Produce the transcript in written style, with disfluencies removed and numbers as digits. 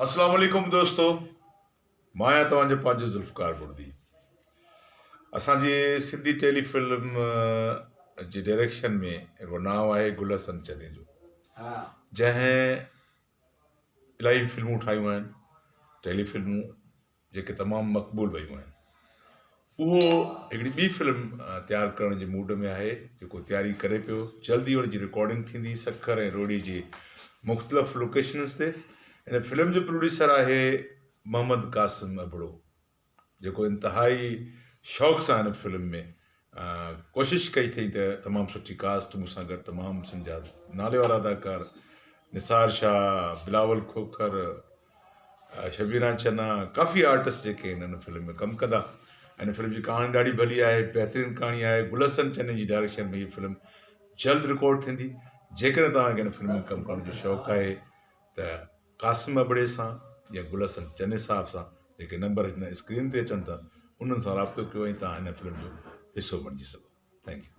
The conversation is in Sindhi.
اسلام عليڪم دوستو مان آهيان توهان جو پنهنجو ذوالفقار بڙدي اسان جي سنڌي ٽيلي فلم جي ڊائريڪشن ۾ هڪڙو نانء آهي گل حسن چني جو جنهن الاهي فلمون ٺاهيون آهن ٽيلي فلمون جيڪي تمام مقبول ويون آهن اهو هڪڙي ٻي فلم تيار ڪرڻ جي موڊ ۾ آهي جيڪو تياري ڪري پيو جلد ئي ان جي رڪارڊنگ ٿيندي سکر ۽ روهڙي جي مختلف لوڪيشنز تي ان فلم جو پروڊيوسر آهي محمد قاسم ابڙو جيڪو انتهائي شوق سان هن فلم ۾ ڪوشش ڪئي اٿئي ته تمام سٺي ڪاسٽ مون سان گڏ تمام سنڌ جا نالي وارا اداڪار نثار شاهه بلاول کوکر شبيرا چنا ڪافي آرٽسٽ جيڪي آهن ان فلم ۾ ڪم ڪندا ان فلم جي ڪهاڻي ڏاڍي ڀلي آهي بهترين ڪهاڻي آهي گل حسن چني جي ڊائريڪشن ۾ هي فلم جلد رڪارڊ ٿيندي جيڪڏهن توهان کي ان فلم ۾ ڪم ڪرڻ جو شوق آهي ته قاسم ابڙي سان يا گل حسن چني صاحب سان جيڪي نمبر هن اسڪرين تي اچن ٿا انهن سان رابطو ڪيو ۽ توهان هن فلم جو حصو بڻجي سگهو thank you.